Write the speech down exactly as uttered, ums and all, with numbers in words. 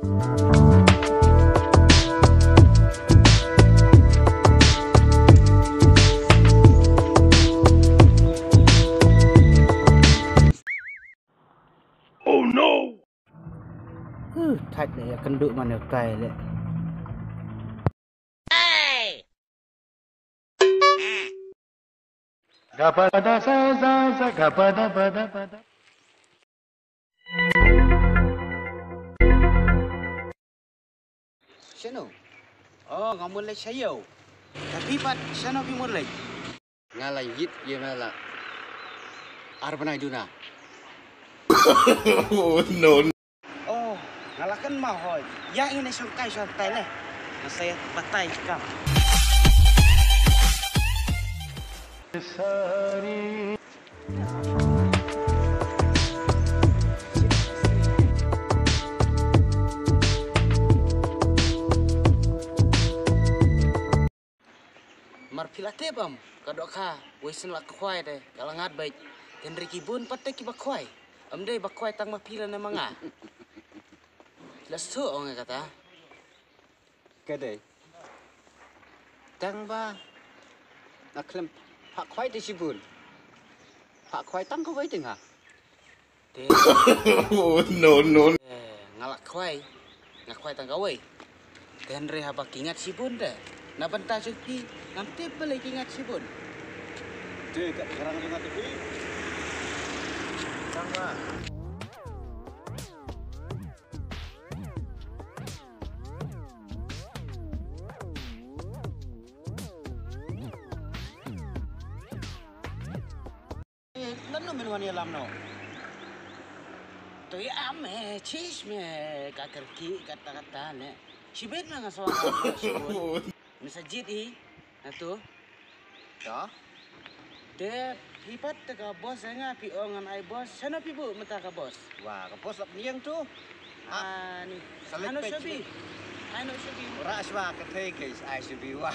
Oh no! Huh, thait ne ya kendu mana kai le. Gapada sa sa sa gapada pada pada. Shano? Oh, nga mut leit sha ïew. Te phi pat shano phi mut leit? Nga la ïit ïa me la ar bnai duna. Oh no. Oh, nga la kynmaw hoi. Ïa ngin ïa shongkai shongkai le. Nga sa ïa batai kam. Mar phi la tip em, ka dohkha wei sien la khwai te ka la ngat beit. Hynrei ki bun pat te kiba khwai. Em dei ba khwai tang ma phi lane ma nga. La shu ong ïa kata. Ka dei. Tang ba nga khlem phah khwai te shibun. Phah khwai tang kawei te nga. Te Oh no no. Eh, nga la khwai. Nga khwai tang kawei. Te hynrei haba ki ngat shibun te, na bynta jong phi ngam tip balei ki ngat shibun. Te ka rang jong nga te phi. Tang ba Lano men wan ïalam noh? To ïa me, chis me, ka kyrkieh kata kata ne. Shibit me nga sa wan shibun. Me sa jied hi, na tu. To. Te phi pat te ka boss ïa nga, phi ong ngan ai boss. Shano phi buh mynta ka boss? Wa, ka boss lap niang tu. Ani. Sa leit peit. Ai no shabi. Ai no shabi. Ra shwa ka thei ke ai shabi wa.